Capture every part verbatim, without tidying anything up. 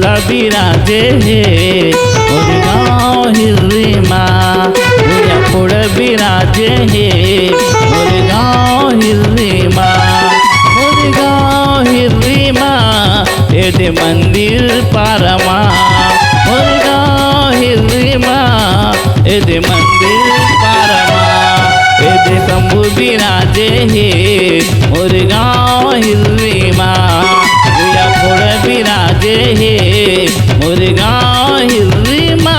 बिराजे हे मोर गाँव हिर्री मा, भुइयां फोड़ बिराजे हे मोर गाँव हिर्री मा, मोर गाँव हिर्री मा, एदे मंदिर पारा मा, मोर गाँव हिर्री मा, एदे मंदिर पारा मा, एदे शंभू बिराजे हे मोर गाँव हिर्री मा, भुइयां फोड़ बिराजे हे मोर गाँव हिर्री मा।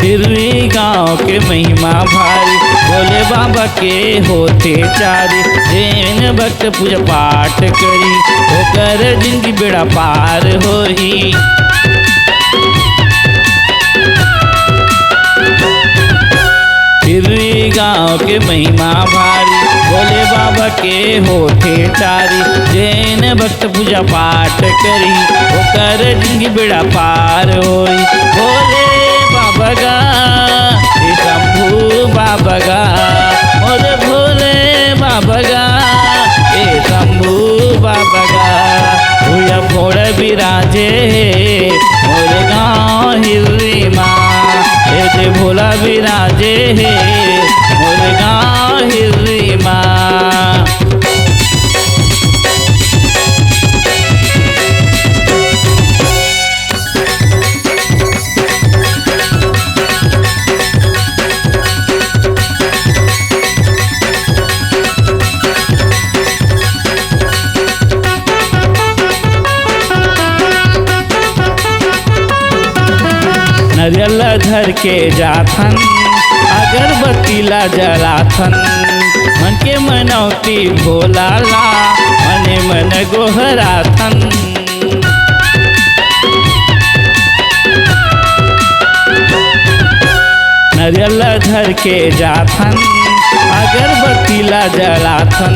हिर्री गाँव के महिमा भारी, भोले बाबा के होथे चारी। जेन भक्त पूजा पाठ करी, ओकर जिनगी बेड़ा पार होही। हिर्री गाँव के महिमा भारी, भोले बाबा के होथे चारी। जेन भक्त पूजा पाठ करी, ओकर जिनगी बेड़ा पार होई। भोले बाबा गा, ए शंभू बाबा गा, मोर भोले बाबा गा, ए शंभू बाबा गा, भुइयां फोड़ बिराजे हे मोर गाँव हिर्री मा, एदे भोला बिराजे हे मोर गाँव हिर्री मा। नरियल ला धर के जाथन, अगरबत्ती ला जलाथन, मन के मनौती भोला ला, मने मन गोहराथन। नरियल ला धर के जाथन, अगरबत्ती ला जलाथन,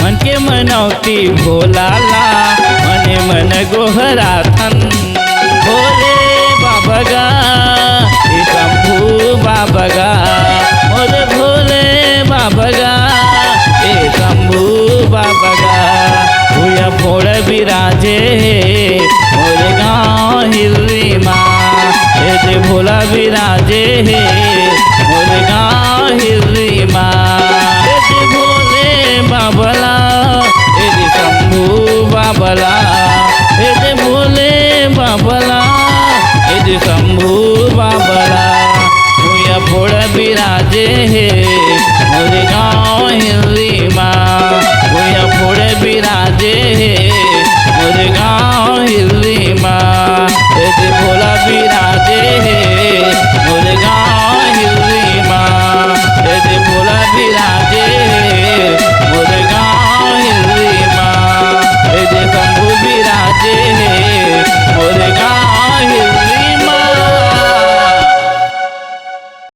मन के मनौती भोला ला, मने मन गोहराथन। भोले बाबा गा, ए शंभू बाबा गा, मोर भोले बाबा गा, ए शंभू बाबा गा, भुइयां फोड़ बिराजे हे मोर गाँव हिर्री मा, एदे भोला बिराजे हे मोर गाँव हिर्री मा।